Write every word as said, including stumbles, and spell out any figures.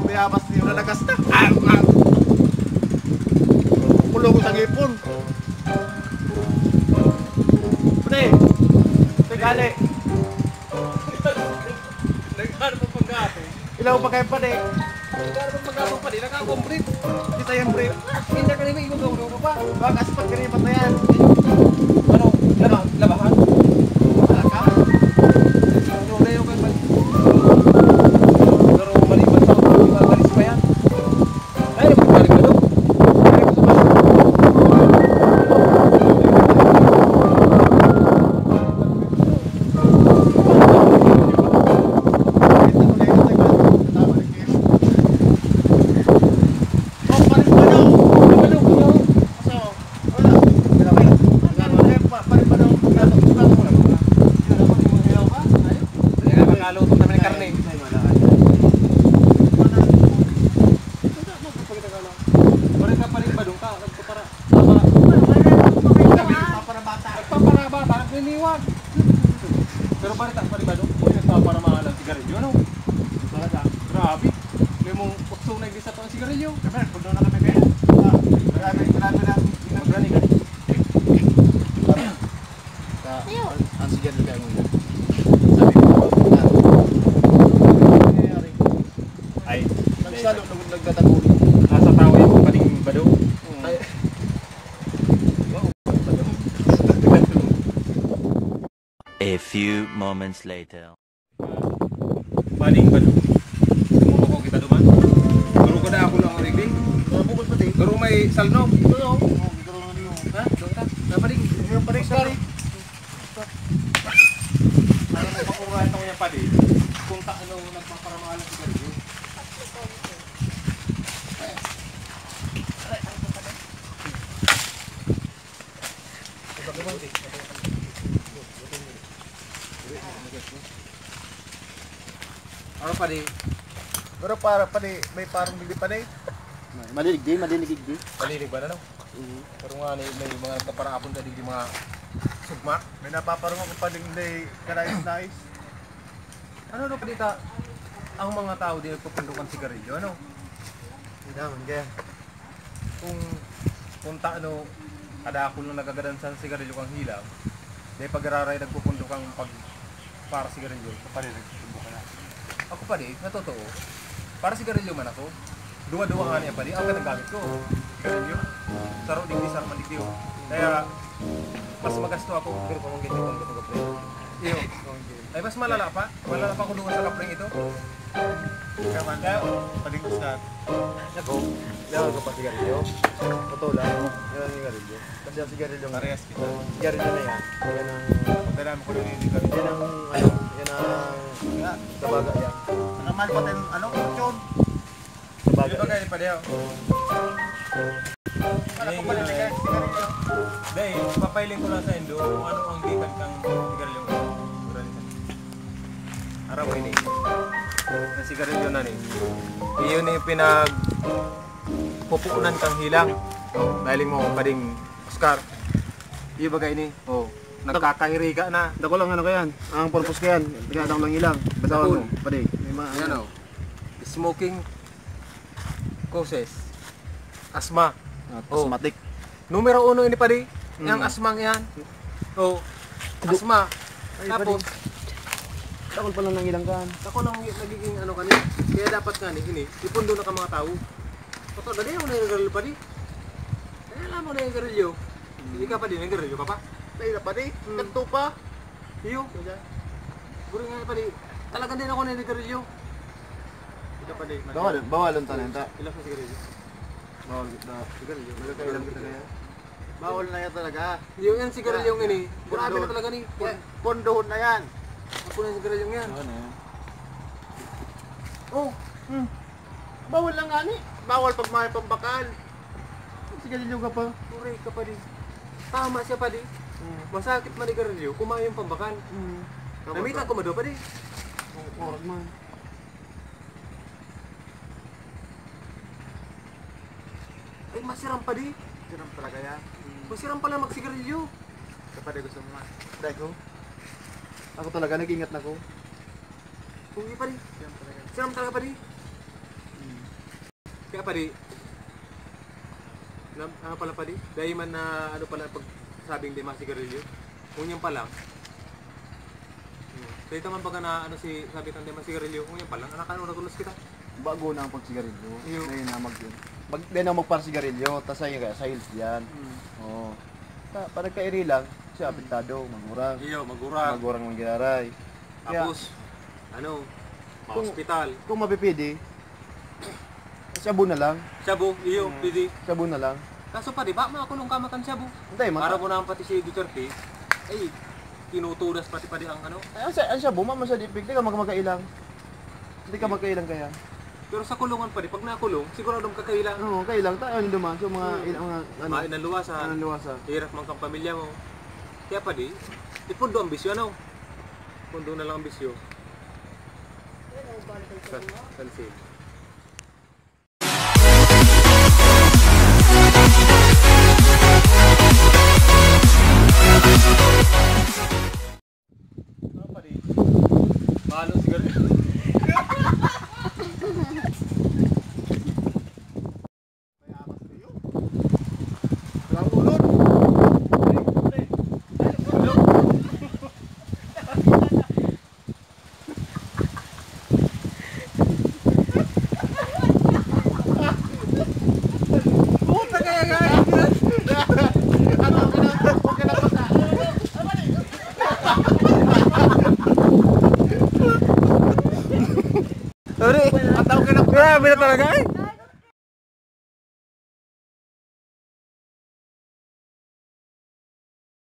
Mayabas niyo na nagasta. Ah, ah. Kulong sa ngipon. Pre, tegali. Nagano pa pagkape? Ilaw pa kayo pa, de. Nagano pa pagkape pa, de? Nakakomplete. Kita yung brief. Hindi ka rin may iwan daw pa. Bakas pag karibat na yan. Ano? Laba-, labahan? Wala ka? Pero maliban sa mga balis pa yan. Ay, ano ba, balik ka doon? Kaya nga, magkaluto kami ng karne. Pare ka, pare, badong ka, nagpapara-, papa-, nagpaparabata, nagpaparabata, nagliliwag. Pero pare, ta-, pare, badong, uy, nagpaparamahal ang sigarilyo, no? Talaga? Grabe. May mong utso na igisa pa ang sigarilyo. Kami, nagpundo na kami kayo. Ah, grabe, grabe na. Magrani ka. Sa, ang, ang sigarilyo kaya mo yun. Sabi ko, ah, nangyayari. Ay, nagsalo, nag-, nagtataguli. Nasa tawo yung paning bado. Ay. A few moments later. Paning bado. Kumukuha kita duman. Pero kada ako lang ang reading. Pero bukod pati. Pero may salnog. Ito yun. Ha? Doon ka. Napaling. Yung paling, sorry. Ano na, makuha ito niya pa din. Kung ta-, ano, nagpaparamahal ang sigarilyo. Ano pa di? Pero para pa di, may parang digdi pa na eh. Malilig di, malilig di. Malilig ba na, no? Mhm. Pero nga, may, may mga nagpaparapon ka digdi, mga sugma. May napaparong ako pa digdi, kanais-nais. Ano, no, pa di ta, ang mga tao di nagpupundukan sigarilyo, ano? Hindi naman, kaya. Kung, kung ta-, ano, kadakul na nagagadan sa sigarilyo kang hilang, dahil pag-araray nagpupundo kang pag, para sigarilyo, sa pare nagpupundo ka na. Ako pa di, na totoo, para sigarilyo man ako, duwa-duwa nga niya pa di, ang ginagamit ko, sigarilyo, saro digdi, saro man digdi, oh. Kaya, mas magasto ako, pero kung ang ganyan, kung ganyan, kung ganyan. Iyo. Ay, mas malala pa. Malala pa kung doon sa kapring ito. Kaya man, kaya, paling Oscar. Ako, kailangan ko pa sigarilyo. Totoo lang, yan ang sigarilyo. Kasi ang sigarilyo nga, parehas kita. Sigarilyo na yan. Yan ang, pagdala mo ko na rin, yan ang, ano, yan ang, nga, sa baga yan. Nakaman pa tayong, ano, fortune. Sabagay. Di ba kayo pa diyo? Wala ko pala na sigarilyo. Dahil, papailing ko lang sa indo kung ano ang gikan kang sigarilyo. Araw ini. Ang sigarilyo na ni. Iyon yung pinagpupunan kang hilang. Oh, dahil mo pa ding Oscar. Iyo bagay ni. Oh, nagkakahiriga na. Dako lang ano kayan. Ang purpose kayan. Kaya dako lang hilang. Basahon mo. Pwede. May mga, yan, ano, oh. Smoking causes asthma. Ah, oh. Asthmatic. Numero uno ini, padi. Mm. Yang asthma yan. Oh, asthma. Ay, tapos, padi. Dakul pa lang nang ilang kaan. Dakul lang nagiging ano kanina. Kaya dapat nga ni, ini, ipundo na ka mga tao. Pato, dali ako na yung garilyo, padi. Kaya alam mo na yung garilyo. Hmm. Hindi ka, padi, nang garilyo ka pa? Dahil na, padi. Hmm. Kanto pa. Iyo. Kaya? Guri nga, padi. Talagang din ako naninigarilyo. Ito, padi. Bawal, bawal ang talenta. Ilang sa sigarilyo? Bawal kita. Sigarilyo. Nagkakailang kita kaya? Bawal na yan talaga. Yung yan, sigarilyo yan, eh. Grabe na talaga ni. Pon-, pondohon na yan. Ako na yung sigarilyo yan. Ano na yan? Oh. Hmm. Bawal lang nga ni. Bawal pag may pambakal. Sigarilyo ka pa. Puri ka pa di. Tama siya pa di. Hmm. Masakit manigarilyo, kumain yung pambakal. Hmm. Tama. Namita ko mado pa di. Oo, oras man. Ay, masiram pa di. Siram talaga yan. Hmm. Masiram pala magsigarilyo. Kapatid, gusto mo ma-, try ko? Ako talaga, nag-ingat na ko. Uy, pare. Siram talaga. Siram talaga, pare. Hmm. Kaya padi, na, ano pala padi? Dahil man na ano pala pag sabing di masigarilyo? Ngunyan pa lang. Hmm. Dahil man baga na ano si sabi kang di masigarilyo, ngunyan pa lang, anak ano nagulos kita. Bago na ang pagsigarilyo. Iyo. Dahil na mag... Mag, dahil na magparsigarilyo, tas ayun kaya, sa health yan. Hmm. Oo. Ta, pag nagkairi lang, siya apektado, magurang. Iyo, magurang. Magurang manggiraray. Tapos, ano, Kung- ma-hospital. Kung mapipili, shabu na lang. Shabu, iyo, Hmm. pwede. Shabu na lang. Kaso padi, ba, makulong ka makan shabu. Hindi, mata- Para mo naman pati si Duterte, ay, tinutudas pati padi ang ano. Ay, ang, sa- ang shabu, mama, sa dipig, di ka mag- magkailang. Hindi ka magkailang kaya. Pero sa kulungan padi, pag nakulong, siguradong kakailang. Oo, kailang. Tayo ang duman. So, mga, Hmm. ila- mga, ano, Main ang luwasa. Ang luwasa. Hirap man kang pamilya mo. Kaya padi, ipundo ang bisyo, ano? Pundo na lang ang bisyo. Sa, pansin. Malo siguro. Sorry. Grabe na talaga eh.